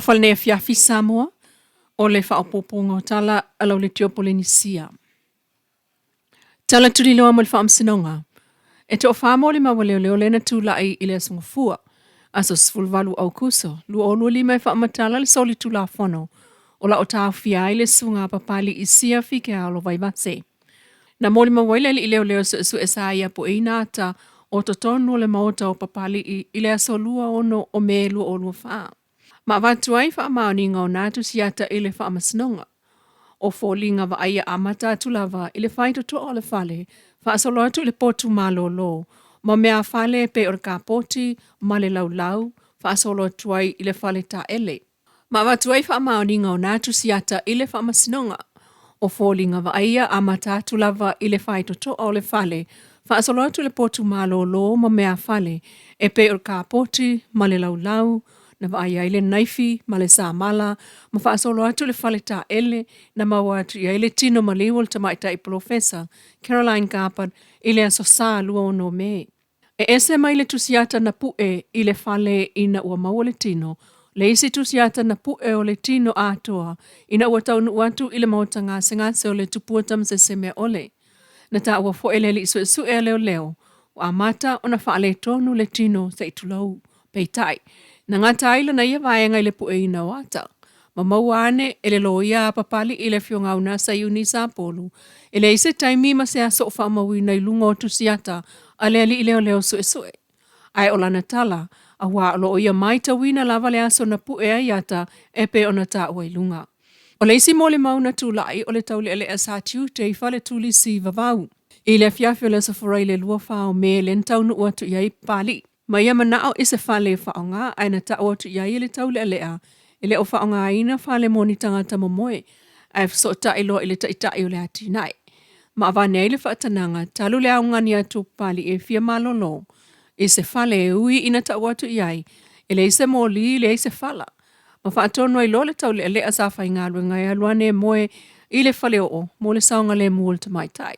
Talofa lenei afiafi Samoa, o le faaopoopoga o tala a lau Leitio Polenisia. Tala tuliloa mo le Faamasinoga. E toafa molimau a leoleo lea na tulai i le Aso Gafua, aso 18 Aokuso 2025 e faamatala le solitulafono o lo o taofia ai le susuga a Papali'i Siafi Keaolo Vaivase. Na molimau ai le alii leoleo suesue sa ia pueina ata o totonu o le maota o Papali'i i le aso 26 o Me 2024. Ma avatu ai faamaoniga o na tusiata i le faamasinoga. O foliga vaaia amata atu lava i le faitotoa o le fale, faasolo atu i le potu malolo, ma meafale e pei o le kapoti ma le laulau, faasolo atu ai i le fale taele. Ma avatu ai faamaoniga o na tusiata i le faamasinoga. O foliga vaaia amata atu lava i le faitotoa o le fale, faasolo atu i le potu malolo ma meafale e pei o le kapoti ma le laulau, na vaaia ai le naifi ma le samala, ma faasolo atu i le fale taele na maua atu i ai le tino maliu o le tamaitai polofesa Caroline Garbutt i le aso Sa 26 Me. E ese mai le tusiata na pue i le fale ina ua maua le tino, le isi tusiata na pue o le tino atoa ina ua taunuu atu i le maota gasegase o le Tupua Tamasese Meaole. Na taua foi e le alii suesue a leoleo, ua amata ona faaletonu le tino se i tulou. Peitai, na gata ai lana ia vaega i le pueina o ata, ma maua ane e le loia a Papali'i le Afioga Aunasa Eunice Apulu, e leai se taimi ma se aso o faamauina i luga o tusiata a le alii leoleo suesue. Ae o lana tala, aua o lo o ia matauina lava le aso na pue ai ata e pei ona taua i luga. O le isi molimau na tulai o le taulealea sa tiute i fale turisi i Vavau. I le afiafi o le Aso Faraile 24 o Me lea na taunuu atu i ai Papali'i. Ma ia manao i se fale e faaaoga ae na tau atu i ai e le taulealea e le o faaaogaina fale mo ni tagata momoe ae fesootai loa i le taitai o le atinae. Ma avane ai le faatanaga talu le augani atu o Papali'i e fia malolo i se fale e ui ina tau atu i ai e leai se moli leai se fala. Ma faatonu ai loa le taulealea sa faigaluega e alu ane e moe i le faleoo mo le saogalemu o le tamaitai.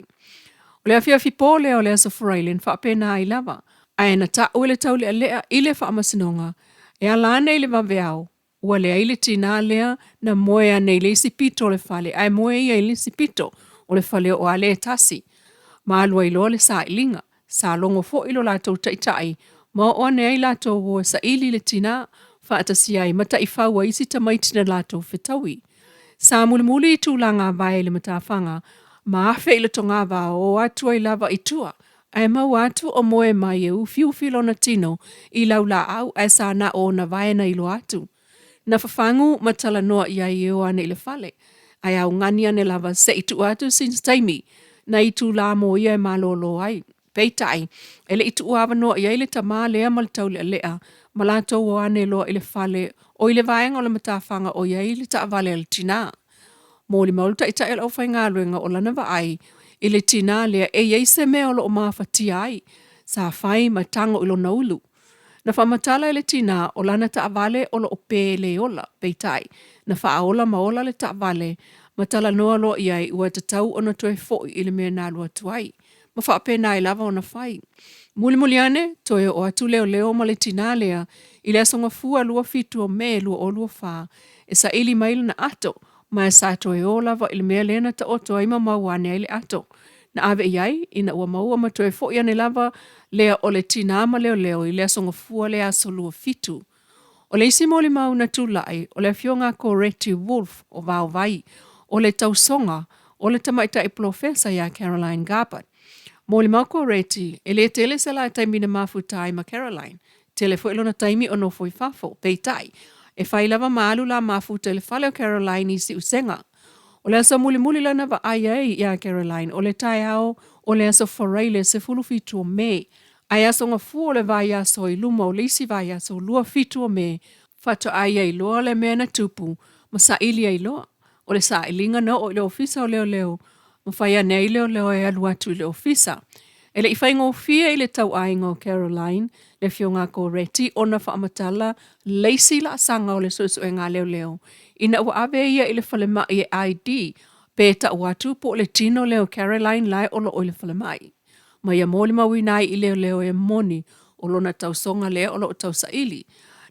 O le afiafi po lea o le Aso Faraile na faapena ai lava, ae na tau e le taulealea i le faamasinoga e ala ane i le vaveao, ua leai le tinā lea na moe ane i le isi pito o le fale ae moe ia i le isi pito o le faleoo a lea e tasi. Ma alu ai loa le sailiga. Sa logo foi lo latou taitai ma oo ane ai latou o e saili i le tinā, faatasi ai ma taifau a isi tamaiti na latou fetaui. Sa mulimuli i tulaga vae i le matafaga ma afe i le togavao o atu ai lava i tua, ae maua atu o moe mai e ufiufi lona tino i laulaau ae sa na o ona vae na iloa atu. Na fafagu ma talanoa i ai e o ane i le fale, ae augani ane lava se i tuu atu sina taimi na itulā mo ia e malōlō ai. Peitai, e le i tuuavanoa i ai le tamā lea ma le taulealea ma latou o ane loa i le fale o i le vaega o le matafaga o i ai le taavale a le tinā. Molimau le taitai o le aufaigaluega o lana vaai i le tinā lea e i ai se mea o lo o mafatia ai, sa fai ma tago i lona ulu. Na faamatala e le tinā o lana taavale o lo o pē le ola, peitai, na faaola ma ola le taavale ma talanoa loa i ai ua tatau ona toe foi i le mea na alu atu ai. Ma faapena ai lava ona fai. Mulimuli ane, toe oo atu leoleo ma le tinā lea i le Aso Gafua 27 o Me 2024 e saili mai lana ato, ma sa toe o lava i le mea lea na taoto ai ma maua ane ai le ato. Na ave i ai, ina ua maua ma toe foi ane lava lea o le tinā ma leoleo i le Aso Gafua le aso 27. O le isi molimau na tulai, o le afioga a Goretti Wolfe o Vaovai, o le tausoga o le tamaitai polofesa ia Caroline Garbutt. Molimau Goretti, e le tele se la taimi na mafuta ai ma Caroline. Tele foi lona taimi o nofo i fafo. Peitai, e fai lava ma alu la mafuta i le fale o Caroline i Siusega. O le aso mulimuli lana vaai ai iā Caroline o le taeao o le aso Faraile 17 o Me, ae aso Gafua o le vaiaso i luma o le isi vaiaso 27 o Me, faatoa i ai loa le mea na tupu ma saili ai loa. O le sailiga na oo i le ofisa o leoleo ma fai ane ai leoleo e alu atu i le ofisa. E le i faigofie i le tauaiga o Caroline, le afioga a Goretti, ona faamatala le isi laasaga o le suesuega a leoleo ina ua ave ia i le falemai e ID pe tau atu po o le tino lea o Caroline lae o lo o i le falemai. Ma ia molimauina ai i leoleo e moni o lona tausoga lea o lo o tausaili.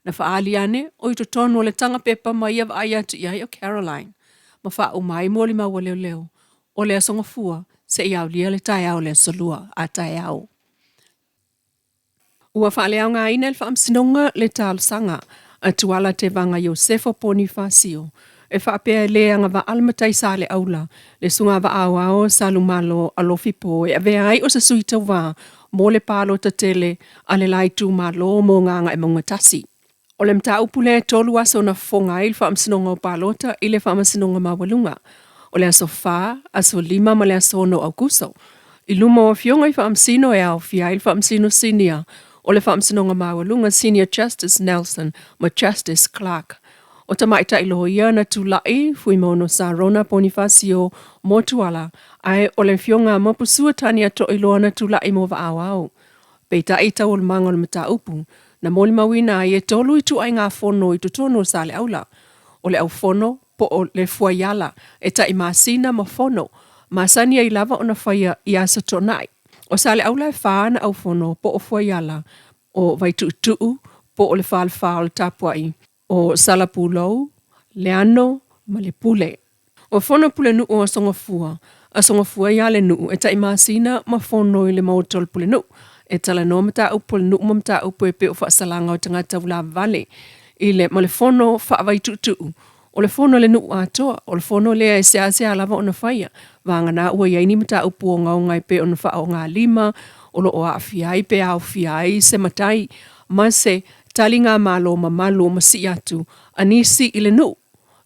Na faaali ane o i totonu o le taga pepa ma ia vaai atu i ai o Caroline ma faauma ai molimau a leoleo o le Aso Gafua seia aulia le taeao o le Aso Lua a taeao. Ua faaleaogaina e le Faamasinoga le talosaga a Tuala Tevaga Iosefo Ponifasio e faapea e le agavaa le matai Saleaula le susuga vaa aoao Salumalo Alofi Po e avea ai o se sui tauva mo le palota tele a le la itumalo mo Gagaemauga 1. O le mataupu lea e 3 aso na fofoga ai le Faamasinoga o Palota i le Faamasinoga Maualuga, o le aso 4, aso 5 ma le aso 6 o Aokuso, i luma o Afioga i Faamasino e aofia ai le Faamasino Sinia o le Faamasinoga Maualuga Senior Justice Nelson ma Justice Clark. O tamaitai loia na tulai Fuimaono Sarona Ponifasio mo Tuala, ae o le Afioga Mapusua Tania Toiloa na tulai mo Vaaoao. Peitai i taualumaga o le mataupu, na molimauina ai e 3 ituaiga fono i totonu o Saleaula, o le aufono po o le fuaiala e tai masina ma fono masani ai lava ona faia i Aso Toonai. O Saleaula e 4 ana aufono po o fuaiala, o Vaituutuu po o le Falefa o le Tapuai, o Salapulou, Leano ma le Pule. O fono pulenuu o Aso Gafua, Aso Gafua ia le nuu e tai masina ma fono i le maota o le pulenuu e talanoa mataupu a le nuu ma mataupu e pei o faasalaga o tagata ulavavale i le ma le fono faavaituutuu o le fono a le nuu atoa. O le fono lea e seasea lava ona faia, vagana ua i ai ni mataupu ogaoga e pei ona faaogalima o lo o aafia ai pe aofia ai se matai ma se taligamalo mamalu o masii atu a nisi i le nuu.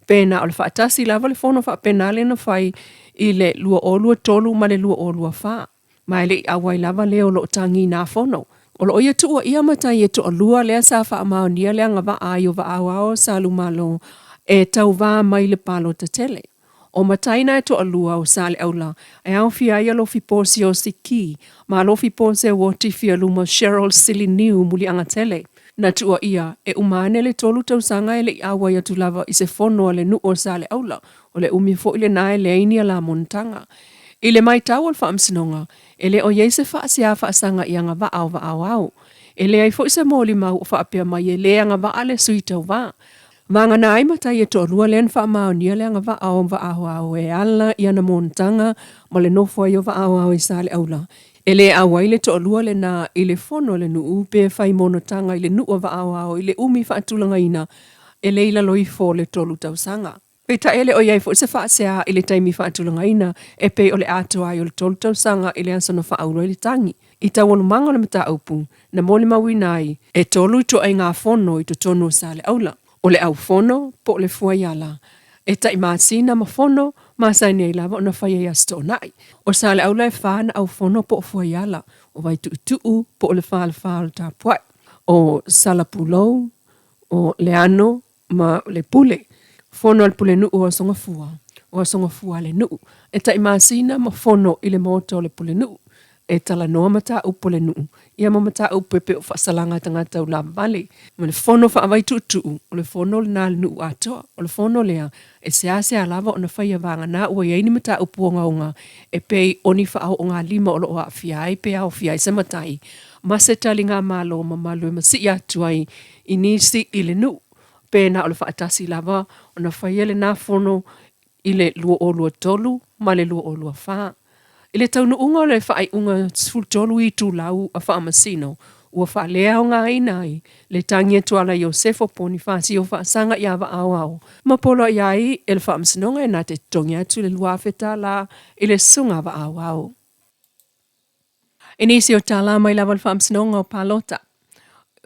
Pe na o le faatasi lava le fono faapena lea na fai i le 2023 ma le 2024, ma e le i auai lava le o lo o tagina fono. O lo o ia tuuaia matai e toalua lea sa faamaonia le agavaa ai o Vaaoao Salumalo e tauva mai le palota tele. O matai na e toalua o Saleaula e aofia ai Alofi Po Siaosi Ki ma Alofi Po Seuoti Fialuma Cheryl Siliniu Muliagatele. Na tuuaia e uma ane le 3 tausaga e le i auai atu lava i se fono a le nuu o Saleaula, o le umi foi lena e leai ni ala monotaga. I le matau o le Faamasinoga, e le o i ai se faasea faasaga i agavaa o Vaaoao. E leai foi se molimau o faapea mai e le agavaa le sui tauva. Vagana ai matai e toalua lea na faamaonia le agavaa o Vaaoao e ala i ana monotaga ma le nofo ai o Vaaoao i Saleaula. E le auai le toalua lena i le fono a le nuu pe fai monotaga i le nuu a Vaaoao i le umi faatulagaina e le i lalo ifo o le 3 tausaga. Peitai e le o i ai foi se faasea i le taimi faatulagaina e pei o le atoa ai o le 3 tausaga i le aso na faaulu ai le tagi. I taualumaga o le mataupu, na molimauina ai e 3 ituaiga fono i totonu o Saleaula, o le aufono po o le fuaiala e tai masina ma fono masani ai lava ona fai ai Aso Toonai. O Saleaula e 4 ana aufono po o fuaiala, o Vaituutuu po o le Falefa o le Tapuai, o Salapulou, o Leano ma le Pule, fono a le Pulenuu o Aso Gafua, o Aso Gafua a le nuu, e tai masina ma fono i le maota o le Pulenuu, e talanoa mataupu a le nuu, ia ma mataupu e pei o faasalaga a tagata ulavavale, ma le fono faavaituutuu, o le fono lena a le nuu atoa. O le fono lea, e seasea lava ona faia vagana ua i ai ni mataupu ogaoga e pei o ni faaoogalima o lo o aafia ai pe aofia ai se matai ma se taligamalo mamalu e masii atu ai i nisi i le nuu, pe na o le faatasi lava ona faia lena fono i le 2023 ma le 2024. I le taunuuga o le faaiuga 13 itulau a Faamasino, ua faaleaogaina ai le tagi a Tuala Iosefo Ponifasio Faasaga iā Vaaoao ma poloaia ai e le Faamasinoga e na te totogi atu le $2,000 i le susuga a Vaaoao. I nisi o tala mai lava o le Faamasinoga o Palota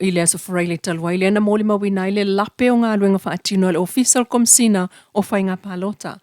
i le Aso Faraile talu ai lea na molimauina ai le lape o galuega faatino a le Ofisa o le Komesina o Faiga Palota.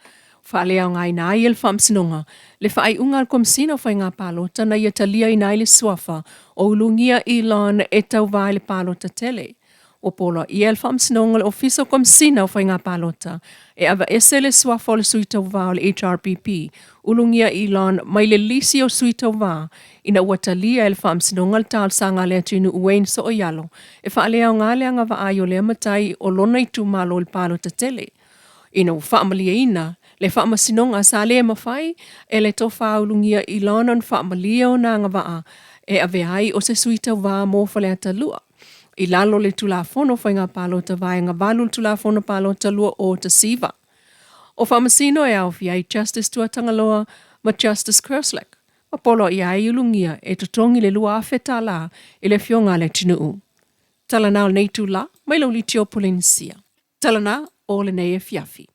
Faaleaogaina ai e le Faamasinoga le faaiuga a le Komesina o Faiga Palota na ia taliaina ai le suafa o Ulugia Elon e tauva i le palota tele. Ua poloaia e le Faamasinoga o le Ofisa o Komesina o Faiga Palota e aveese le suafa o le sui tauva o le HRPP, Ulugia Elon, mai le lisi o sui tauva ina ua talia e le Faamasinoga le talosaga a Leatinu'u Wayne Sooialo e faaleaoga le agavaa o lea matai o lona itumalo i le palota tele. Ina ua faamalieina le Faamasinoga sa le mafai e le Tofa Ulugia Elon ona faamalie ona agavaa e avea ai o se sui tauva mo Faleata 2. i lalo o le Tulafono o Faiga Palota Vaega 8 o le Tulafono Palota 2019. O Faamasino e aofia ai Justice Tuatagaloa ma Justice Kerslake, ma poloaia ai Ulugia e totogi le $2,000 i le Afioga a Leatinuu. Tala na o lenei itulā mai Laulitio Polenisia. Tala na o lenei afiafi.